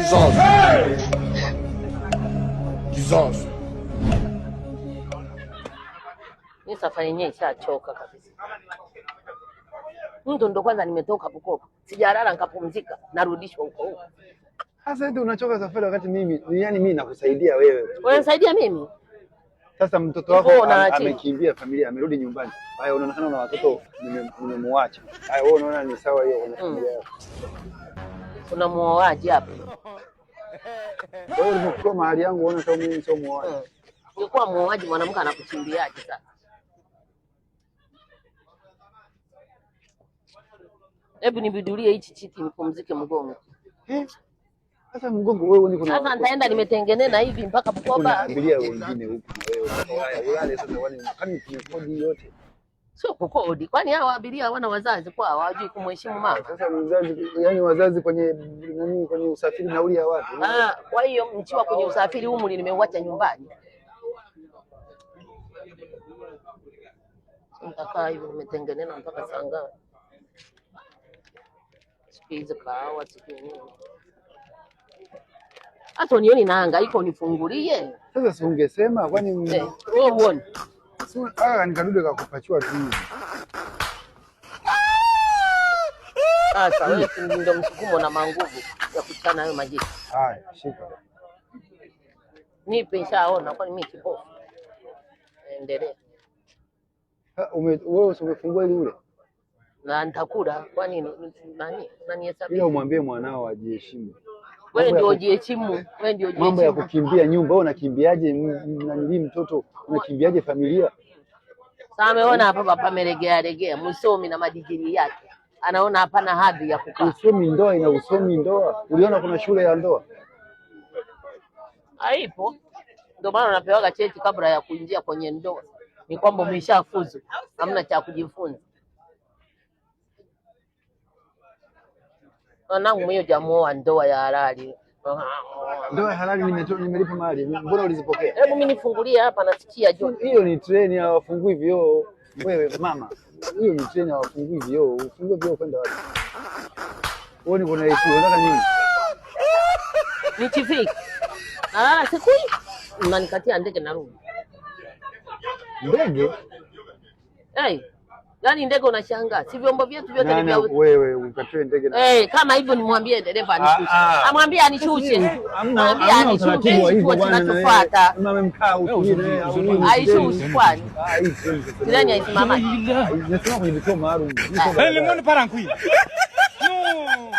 Jesus. Jesus. Ni safari yenyewe ishachoka kabisa. Mtu ndo kwanza nimetoka Bukoba, sijalala nikapumzika, narudishwa huko huko. Sasa eti unachoka safari wakati mimi, yani mimi nakusaidia wewe. Unanisaidia mimi? Sasa mtoto wako Hivyo unaachia. Amekimbia familia, amerudi nyumbani. Haya, unaonekana una watoto nimemuacha. Haya, wewe unaona ni sawa hiyo kwenye familia yako? Kuna muoaji hapa. Wewe ulipokuwa mahali yangu unaona kama mimi sio muoaji. Ungekuwa muoaji, mwanamke anakuchimbiaje sasa? Hebu nibidulie hichi chiti nipumzike mgongo. Eh? Sasa mgongo wewe ni kuna Sasa nitaenda nimetengenena hivi mpaka kuna Bukoba. Abiria wengine huku na wewe. Haya, ulale sasa, wale kama tumekodi yote. Sio kukodi, kwani hawa abiria hawana wazazi kwa hawajui kumheshimu mama? Sasa mzazi, yani wazazi kwenye nani, kwenye usafiri nauli ya watu. Ah, kwa hiyo mchiwa kwenye usafiri umri nimeuacha nyumbani. Nitakaa hivi nimetengenena mpaka saa ngapi? Siku hizi kahawa, siku nini? Hata unioni nahangaika unifungulie. Sasa si ungesema kwani Eh, wewe uone. Ah, nikadude kakupachua tu hivi. Sasa wewe si ndio msukumo na manguvu ya kuchana hayo majitu. Haya, shika. Nipe, nishaona kwani mimi kipofu. Endelea. Ah, wewe si umefungua ili ule? Na nitakula kwani nani unanihesabia? Ila umwambie mwanao ajiheshimu. Wewe Mambo ya ndio ujiheshimu, wewe ndio Mambo ya ujiheshimu. kukimbia nyumba, wewe unakimbiaje nanili mtoto, unakimbiaje familia? Sasa ameona hapa pamelegea legea, msomi na madigiri yake. Anaona hapana hadhi ya kukaa. Usomi ndoa ina usomi ndoa. Uliona kuna shule ya ndoa? Haipo. Ndio maana unapewaga cheti kabla ya kuingia kwenye ndoa, ni kwamba umeshafuzu, hamna cha kujifunza. Mwanangu mwenyewe hujamuoa ndoa ya halali. Ndoa ya halali nimelipa mahali. Mbona ulizipokea? Hebu mimi nifungulie hapa, nasikia joto. Hiyo ni treni, hawafungui vioo. Wewe mama, hiyo ni treni, hawafungui vioo. Ufungue vioo kwenda wapi? Wewe ni kuna AC, unataka nini? Nichifiki nalala siku hii, mnanikatia ndege narudi. Ndege? Hey, yaani ndege unashangaa, si vyombo vyetu vyote ni Nani vya wewe ukatoe ndege na Eh, kama hivyo nimwambie dereva anishushe. Ah, ah. Amwambie anishushe. Hamna Mwambie hamna utaratibu anishushe wa hivyo kituo bwana. kinachofuata. Mama mkaa utulie. Aishushi kwani? Ah, hii treni sasa. Treni haisimamaki. Nasema kwenye vituo maalum. Le monde part en couille. Non.